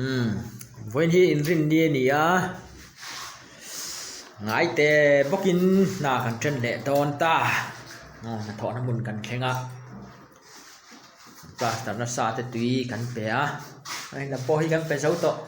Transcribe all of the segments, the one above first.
Umm vawiin hi inrinni a ni a ngai te bawkin hna kan then leh dawn ta aw hnathawhna hmun kan thleng a plaster nasa te tui kan pe a hei lam pawh hi kan pe zo tawh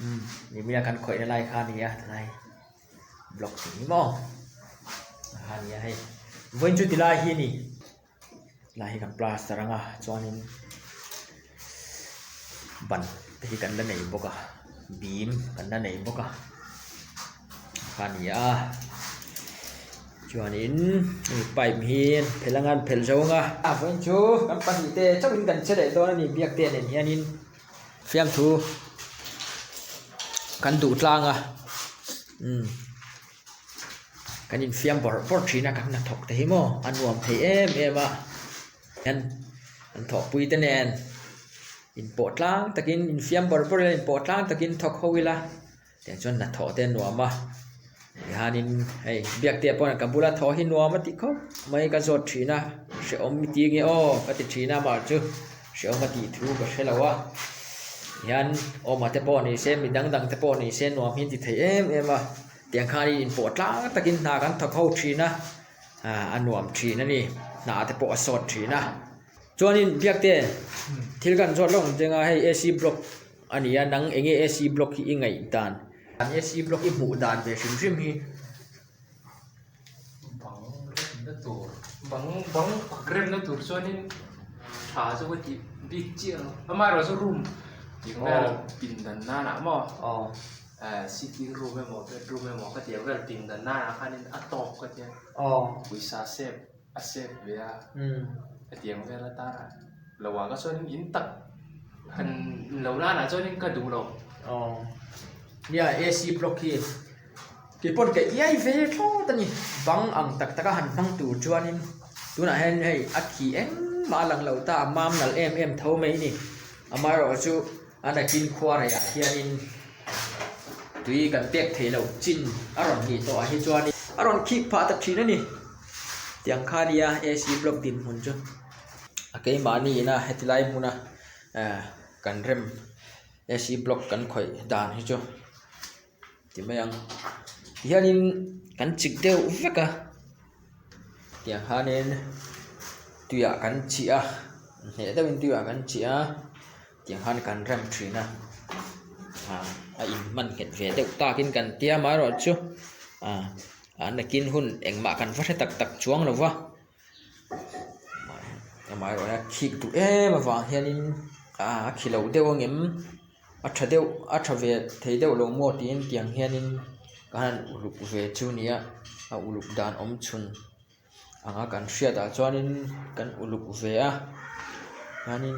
umm nimin a kan khawih na lai kha a ni a tilai block tih ni maw a ni a hei vawiin chu tilai hi a ni. Lai hi kan plaster ang a chuanin ban te hi kan la nei bawk a bim kan la nei bawk a kha a ni a chuanin hei pipe hi phelh anga an phelh zo ang a. A vawiin chu kan pahnihte chauhin kan che leh dawn a ni biak te nen hianin fiamthu kan duh tlang a umm. Kan infiam bawrh bawrh thin a kan hnathawk te hi maw a nuam thei em em a hian an thawhpui te nen inpawh tlang takin infiam bawrh bawrh ila inpawh tlang takin thawk ho ila tiang chuan hnathawh te a nuam a tihianin hei biak te pawh ka bula thawh hi nuam a tih khawp mai ka zawt thin a hrehawm i ti nge aw ka ti thin a amah chu hrehawm a tih thu ka hre lo a tihian awma te pawh ni se mi dang dang te pawh ni se nuam hi an ti thei em em a. Tiang khan in inpawh tlang takin hna kan thawk ho thin a, ah a nuam thin a ni, hna te pawh a sawt thin a. Chuanin biakte thil kan zawt lawk ang che nga hei AC block a ni a, nang eng nge AC block hi i ngaih dan? AC block i hmuh dan ve hrim hrim hi. Bang remna tur, bang bang pak remna tur chuanin tha chu ka tih bik chiah lo, amaherawhchu room tih vel pindan nanah maw. Eh sitting room emaw bedroom emaw ka tih ang vel pindan nanah khanin a tawp ka tia pawisa save a save ve a hetiang vel atana lo ah ka chuanin in tak han lo nanah chuanin ka duh lo. Nia AC block hi keipawn ka iai ve thlawt a ni bang ang tak tak a han hmang tur chuanin tunah hian hei a khi engmah a lang lo ta a mam nalh em em tho mai a ni amaherawhchu. A nakin khuaraiah hianin tui kan pek theih loh chin a rawn nih tawh ah hi chuan a rawn khik phah ta thin a ni. Tiang kha nia AC block dinhmun chu a keimahni ina heti lai hmuna eh kan rem AC block kan khawih dan hi chu ti mai ang. Tihianin kan chik deuh vek a tiang khanin tuiah kan chih a hneh deuhin tuiah kan chih a. Tiang khan kan rem thin a ah a in hman nghet ve deuh takin kan tia amaherawhchu ah a nakin hun engmah kan va hre tak tak chuang lo va amaherawhchu a khik duh em avang hianin ah a khi lo deuh ang em a tha deuh a tha ve thei deuh lo maw tiin tiang hianin ka han uluk ve chu nia a uluk dan awm chhun. Anga kan hriatah chuanin kan uluk ve a chuanin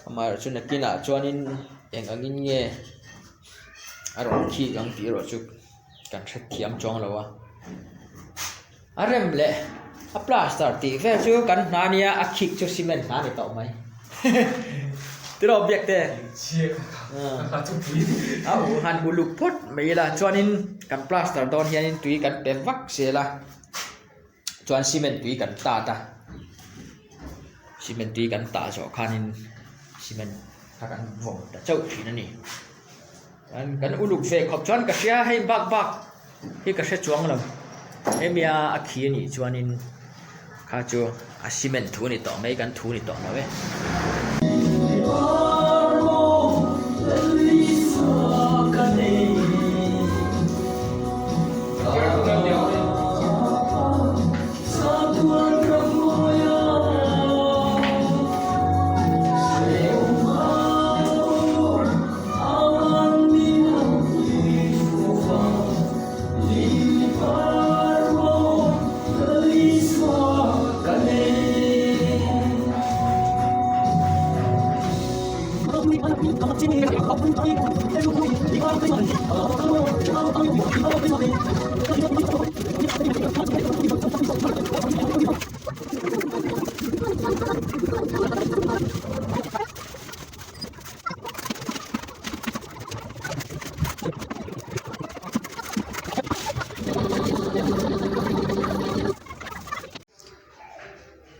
amaherawhchu chu nakinah chuanin eng angin nge a rawn khik ang tih erawh chu kan hrethiam chuang lo a a rem leh a plaster tih vel chu kan hna nia a khik chu cement hna a ni tawh mai tiraw biak te a han uluk phawt mai ila chuanin kan plaster dawn hianin tui kan pe vak zel a. Chuan cement tui kan tat a cement tui kan tah zawh khanin cement kha kan vawm ta chauh thin a ni chuan kan uluk ve khawp chuan ka hria hei bak bak hi ka hre chuang lo hemi a a khi a nih chuanin kha chu a cement thu a ni tawh mai kan thu a ni tawh lo e.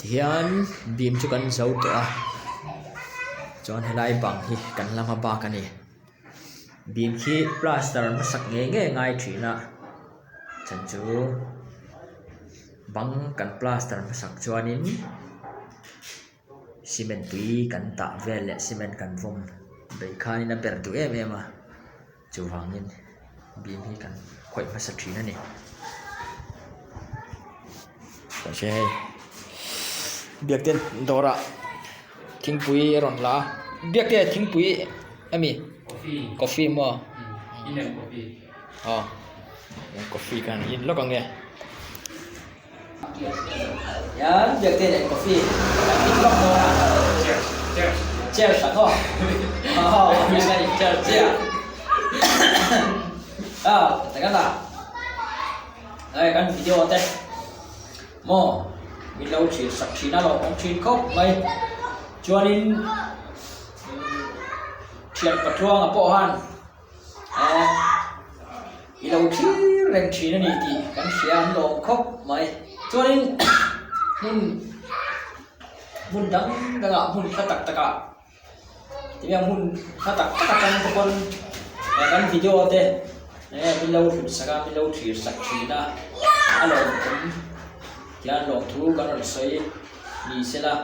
Tihian bim chu kan zo tawh a. Chuan helai bang hi kan la hma bak a ni. Beam khi plaster hmasak ngei ngei a ngai thin a chhan chu bang kan plaster hmasak chuanin cement tui kan tah vel leh cement kan vawm beih khanin a ber duh em em a chuvangin beam hi kan khawih hmasa thin a ni. Mahse hei biakte dawrah thingpui a rawn la a biakte thingpui ami coffee maw aw coffee ka han in lawk ang e hian biakte nen coffee kan in lawk dawn a cheers ang aw aw cheers chiah a taka la. Hei kan video te maw min lo thlir sak thin a lawmawm thin khawp mai chuanin thian patluanga pawh han eh i lo thlir reng thin a ni tih kan hria an lawm khawp mai chuanin hmun hmun dang dangah hmun hla tak takah. Tinge hmun hla tak tak atang te pawn kan video te enge min lo hlut sak a min lo thlir sak thin a a lawmawm tihian lawmthu kan rawn sawi ni sela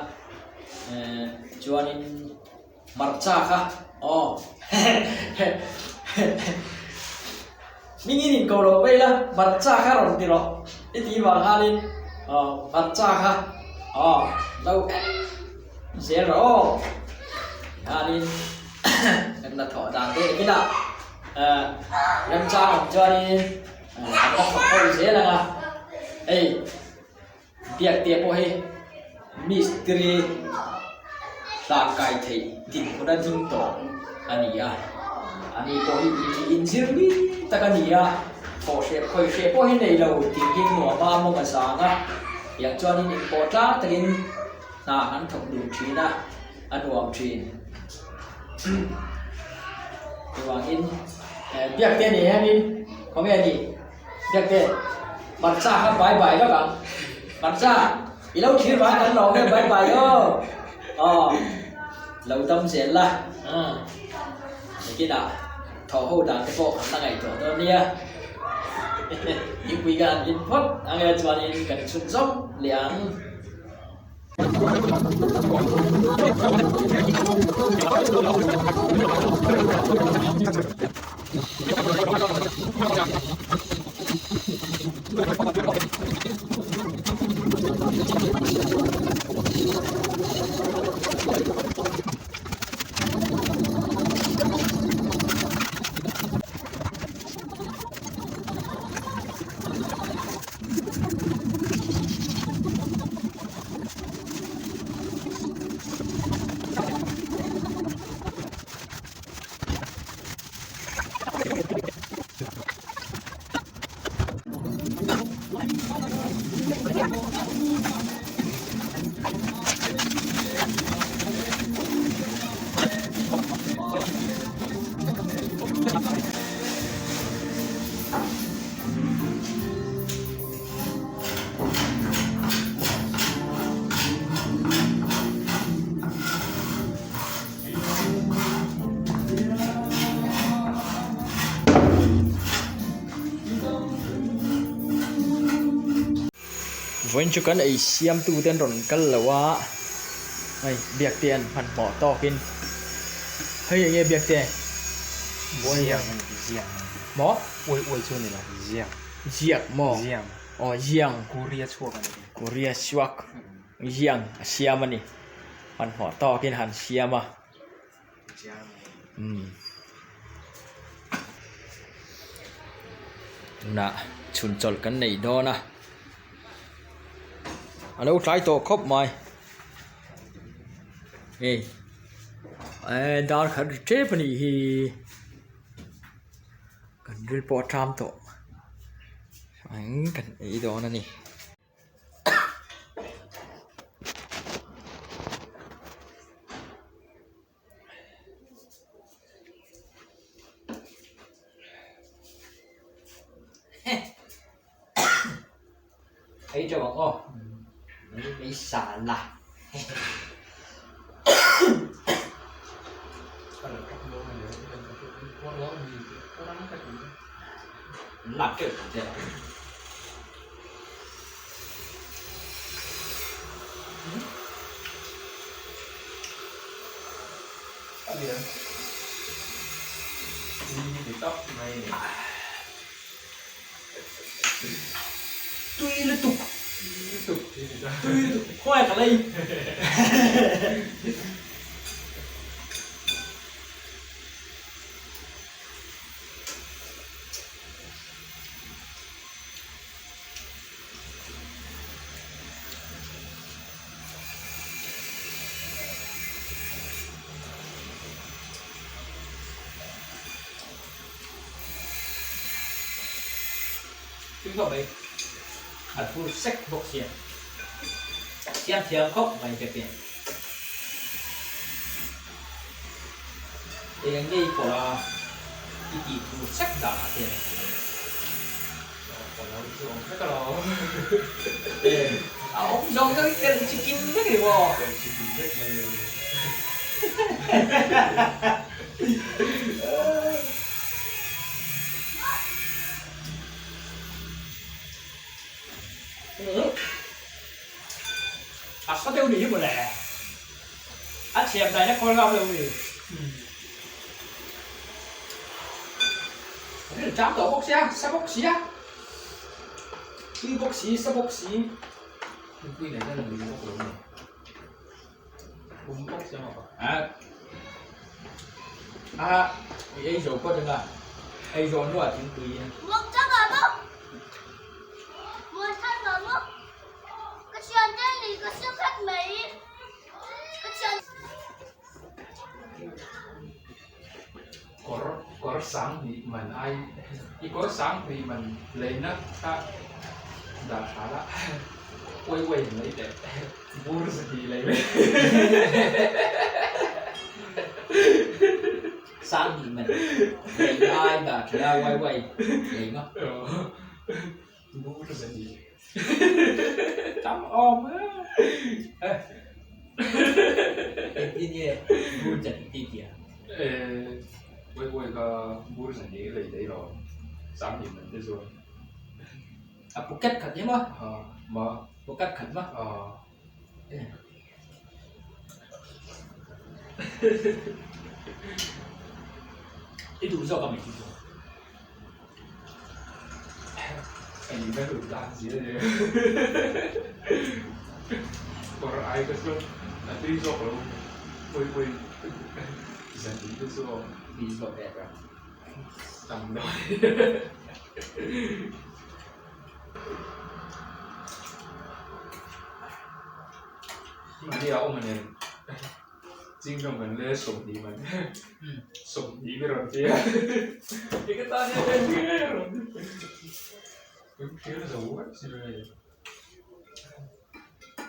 eh chuanin hmarcha kha aw hmingin inko loh mai ila hmarcha kha rawn ti rawh i tih vang khanin aw hmarcha kha aw lo en. Zel rawh aw. Tikhanin kan la thawh dan te ni kinah remchang awm chuanin kan la thawk ho zel ang a. Hei biak te pawh hi mistiri hlan kai theih dinhmun a ding tawh a ni a. Ani pawh hi inzir mi tak a ni a, thawh hreh khawi hreh pawh hi nei lo tih hi nuam a mawng a zang a. Tiang chuanin inpawh tlang takin. Hna an thawk dun thin a, a nuam thin. Chuvangin Biakte nen hianin khawnge a nih? Biakte, Hmarcha kha bai bai lawk ang. Hmarcha, i lo thlir vang kan lawm e, bai bai aw. Aw, lo dam zel la. Nikinah thawh ho dan te pawh an la ngaihtuah dawn nia. Thingpui ka han in phawt ang e chuanin kan chhunzawm leh ang. Vawiin chu kan ei siam tu te an rawn kal lo a hei biak te an hmanhmawh tawkin hei eng nge biak te maw uai uai chu a ni lo ziang ziak maw ziang aw ziang korea chhuak a ni korea chhuak ziang a siam a ni hmanhmawh tawkin han siam a umm tunah chhun chawlh kan neih dawn a a lo tlai tawh khawp mai hei eh dar khat ri tep a nih hi. Kan ril pawh a ṭam tawh eng kan ei dawn a ni. Ei teuh ang aw mai mai sala. Lak teuh tawh che. Tui lutuk tui lutuk khawi ka lei. Tui khawp mai, a thur sek bawk sia, siam thiam khawp mai Pepe. Eng ngei pawh a i tih thur sek dan ah te a awm zawng zawng i tel chikim vek ni maw? A sa deuh ni hi mawle. A thiam daina khawl ngam lo ni. Ril chang tawh bawk sia, sa bawk sia. Tui bawk si, sa bawk si. Tui nen hian lui bawk lo ni. Pum bawk sia maw? A a i ei zo phawt anga ei zawh hnuah thingpui in. Kawr kawr sang hnih man ai i kawr sang hnih man leina kha dah tha la uai uai in lei teh bur zahnih lei mai. Sang hnih man leina ai dah tha la uai uai lei maw. Bur zahnih. Tam awm e. Engtin nge bur zahnih tih tia? Uai uai kha bur zahnih lei daih lo sang hnih man te chuan. A pocket khat hi maw? Ma. Pocket khat maw? I duh zawk a mi chu? Ei ka duh dan zia nia. Kawr ai ka chuan a tui zawk lo pawi pawi zan in te chu aw. Tui zawk e ka. Tam dawn. Mahni a awm nen. Chingdawm kan le 20 man 20 ka rawn ti a i ka tan hian en nge rawn kan thlir zo vek si lo hei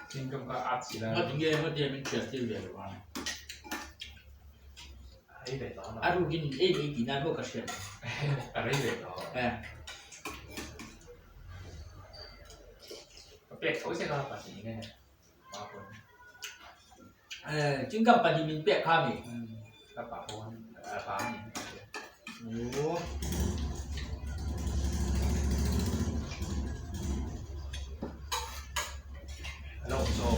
chingdawm kha at si la Ngawt nge ngawt nge min hriat tir ve lo a. A rei ve tawh A rukin ei ei tih nan pawh ka hriat lo. A rei ve tawh. Ka pek tho che kha pahnih nge. Chingkam pahnih min pek kha mi? Ka pa pawn a pa min pek. Aw. Alo chaw.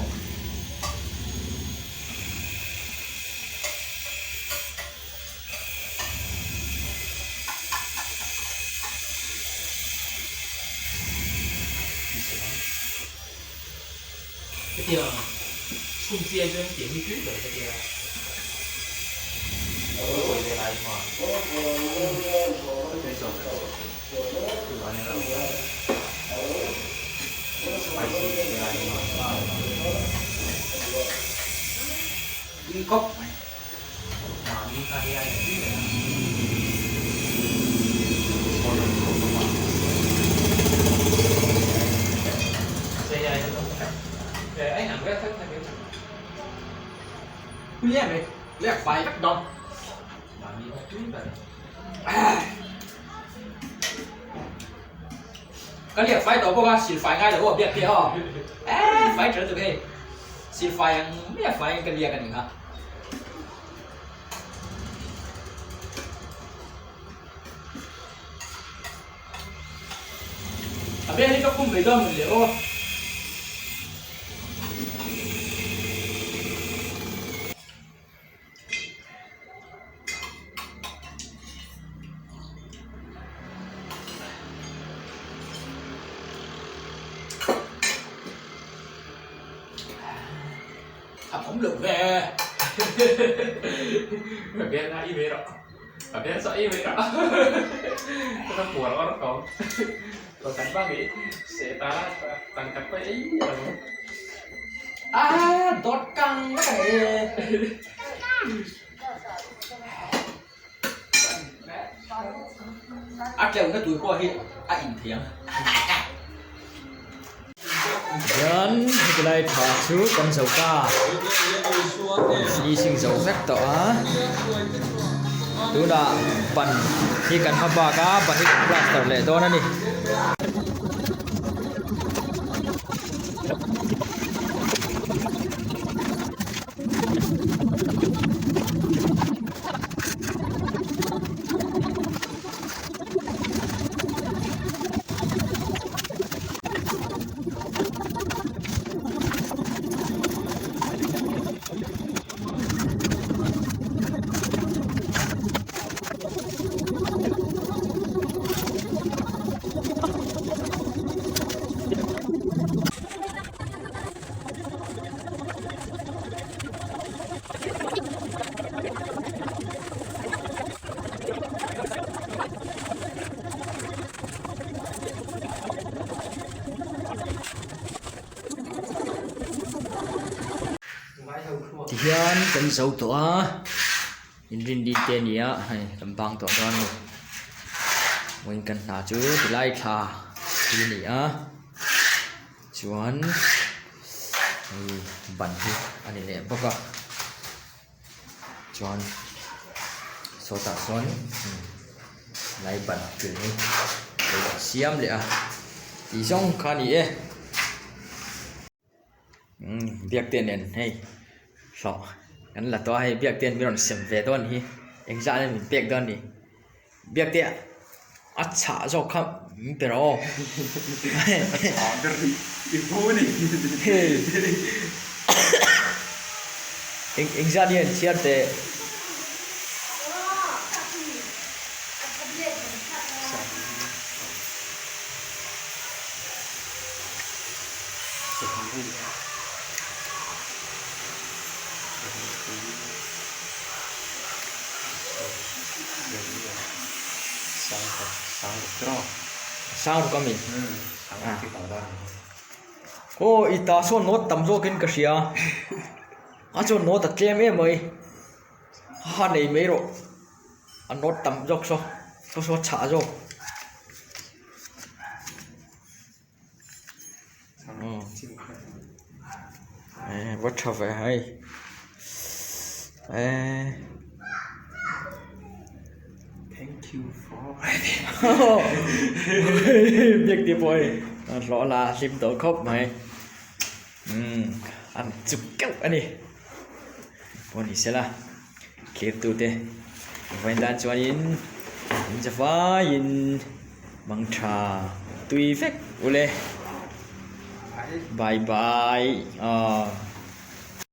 Hetiang chhung chiai chuan tiang hi tui ber ka tia. Kawi ve lai hma tui zawk ka chu chu a ni lo. Spicy ve lai hma. Tui khawp mai. Mahni kha hi a in tui ber a. Chhawr an chhawk bawk a. Sei ai a lo. A inang vek vek vek in. Tui em mai. Lek fai vek dawn. Mahni kha tui ber. Ka liak fai tawh bawk a, sil fai ngai lo aw biak te aw. Eee fai ṭha lutuk hei. Sil fai ang mai a fai in ka liak a ni kha. A beng hi ka khum ve dawn le aw. A awm lo ve. Ka beng a i ve rawh. Ka beng saw i ve rawh. Ka puar awr ko. Ka kan bang i se ta tangkat pa ei lo. A dawt kang vek a ni e. A tleuhna tur pawh hi a in thei ang. Hian heti lai tha chu kan zo ta. Finishing zo vek tawh a. Tunah ban hi kan hma bak a, ban hi kan plaster leh dawn a ni. Tihian kan zo tawh a inrinni te a ni a hei kan bang tawh dawn a ni vawiin kan hna chu tilai thla hi a ni a. Chuan hei ban hi a ni leh bawk a chuan sawtah sawn lai ban kil hi a lo siam leh a tih zawng kha a ni e umm biak te nen hei hlawh kan la tawh a hei biak te hian min rawn sem ve dawn hi engzah nge min pek dawn ni. Biakte a chhah zawk kha min pe rawh aw. A chhah ber hi i hmu a ni. Eng engzat nge an chhiar teh? Sangruk a mi? Aw i ta sawn note tam zawkin ka hria a chuan note a tlem em mai ha nei mai rawh a note tam zawk saw saw saw a chhah zawk. Va tha ve hei eee Thank you for biak te pawh hei a hlawh la a hlim tawh khawp mai umm an chuk keuh a ni pawh ni sela thlir tute vawiin tan chuanin in che faiin mangtha tui vek ule bye bye aw.